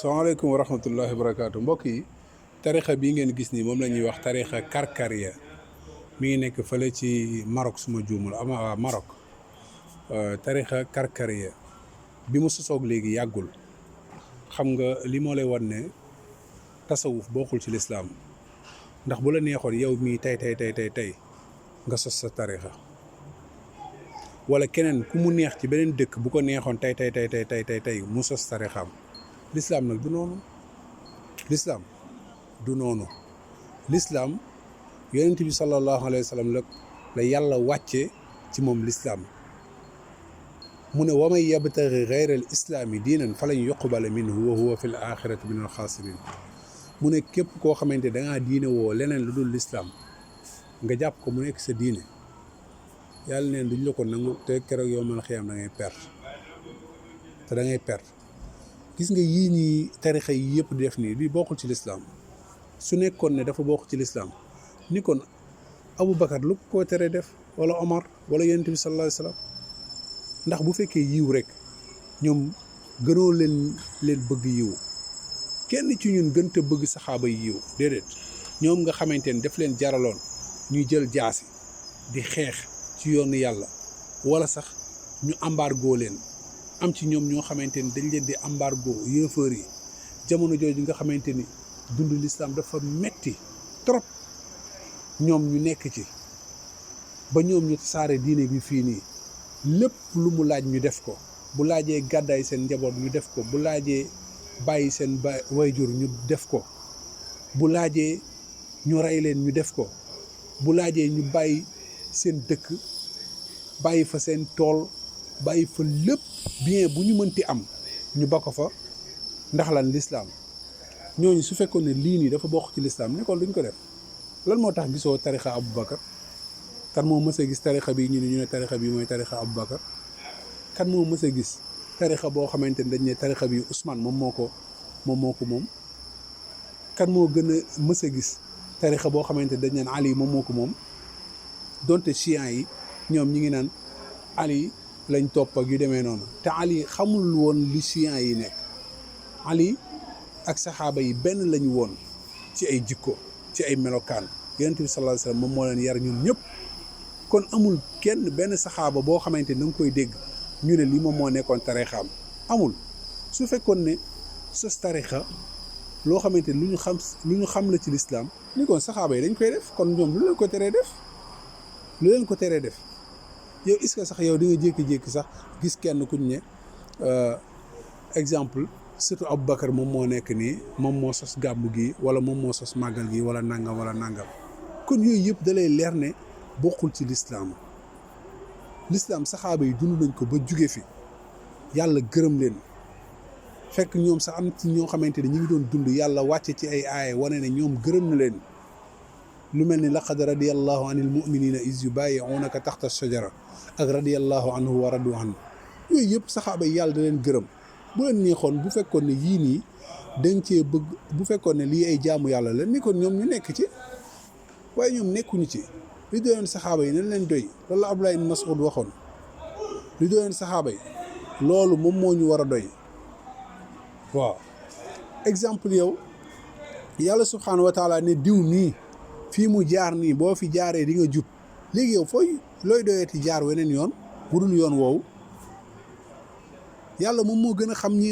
salaamaaleykum wa rahmatullahi wa barakaatu mbokk yi tarixa bii ngeen gis nii moom la ñuy wax tarixa karkariya mi ngi nekk fële ci Maroc suma juumul ama Maroc tarixa karkariya bi mu sosoog léegi yàggul xam nga li moo lay wan ne tasawuf bokkul ci lislaam ndax bu la neexoon yow mii tey nga sos sa tarixa wala keneen ku mu neex ci beneen dëkk bu ko neexoon tey mu sos tarixaam lislaam nag du noonu lislaam yonent bi sallallahu alayhi wa sallam la yàlla wàcce ci moom lislaam mu ne wa man yabtaghi ghayra al islaami diinan falan yuqbala minhu wa huwa fi l axirati min al xaasirin mu ne képp koo xamante dangaa diine woo leneen lu dul lislaam nga jàpp ko mu nekk sa diine yàlla neen duñ la ko nangu te keroog yow man xiyaam da ngay perte gis nga yii ñii tarixa yi yëpp di def nii lii bokkul ci lislaam su nekkoon ne dafa bokk ci lislaam ni kon Aboubacar lu ko tere def wala Omar wala yonent bi sallallahu alayhi wa sallam ndax bu fekkee yiw rek ñoom gënoo leen bëgg yiw kenn ci ñun gën te bëgg saxaaba yi yiw déedéet ñoom nga xamante ne daf leen jaraloon ñuy jël jaasi di xeex ci yoonu yàlla wala sax ñu embargo leen am ci ñoom ñoo xamante ni dañ leen di embargo yéefar yi jamono jooju nga xamante ni dund lislaam dafa metti trop ñoom ñu nekk ci ba ñoom ñu tasaare diine bi fii nii lépp lu mu laaj ñu def ko bu laajee gàddaay seen njaboot ñu def ko bu laajee bàyyi seen wayjur ñu def ko bu laajee ñu rey leen ñu def ko bu laajee ñu bàyyi seen dëkk bàyyi fa seen tool bàyyi fa lépp bien bu ñu mënti am ñu ba ko fa ndax lan lislaam ñooñu su fekkoon ne lii nii dafa bokk ci lislaam ni kon duñ ko def lan moo tax gisoo tarixa Aboubacar kan moo mës a gis tarixa bi ñu ne tarixa bi mooy tarixa Aboubacar kan moo mës a gis tarixa boo xamante ne dañ ne tarixa bi Ousmane moom moo ko moom kan moo gën a mës a gis tarixa boo xamante ne dañ naan Ali moom moo ko moom donte chiites yi ñoom ñi ngi naan Ali lañ topp ak yu demee noonu te Ali xamul woon li chiites yi nekk Ali ak saxaaba yi benn lañu woon ci ay jikko ci ay melokaan yonent bi sallallahu alayhi wasallam moom moo leen yar ñun ñëpp kon amul kenn benn saxaaba boo xamante ni da nga koy dégg ñu ne lii moom moo nekkoon tarixaam amul su fekkoon ne sos tarixa loo xamante ni lu ñu xam la ci lislaam ni kon saxaaba yi dañ koy def kon ñoom lu leen ko teree def yow est-ce que sax yow di nga jékki-jékki sax gis kenn ku ñu ne exemple surtout Aboubacar moom moo nekk nii moom moo sos gàmmu gi wala moom moo sos màggal gi wala nangam kon yooyu yëpp da lay leer ne bokkul ci lislaam saxaaba yi dund nañ ko ba jóge fi yàlla gërëm leen fekk ñoom sax am ci ñoo xamante ne ñu ngi doon dund yàlla wàcce ci ay aaya wane ne ñoom gërëm na leen lu mel ni laqad radiyallahu anil mu'minina iz yubayi'unaka taxta shajara ak radiyallahu anhu wa radu anhu yooyu yëpp saxaaba yi yàlla da leen gërëm bu leen neexoon bu fekkoon ne yii nii dañ cee bëgg bu fekkoon ne lii ay jaamu yàlla la ni kon ñoom ñu nekk ci waaye ñoom nekkuñu ci li doyoon saxaaba yi nañ leen doy loolu la Abdullah ibn Mas'ud waxoon li doyoon saxaaba yi loolu moom moo ñu war a doy waaw exemple yow yàlla subhaanahu wa taala ne diw nii fii mu jaar nii boo fi jaaree di nga jub léegi yow looy doyati jaar weneen yoon bu dul yoon woowu yàlla moom moo gën a xam ñi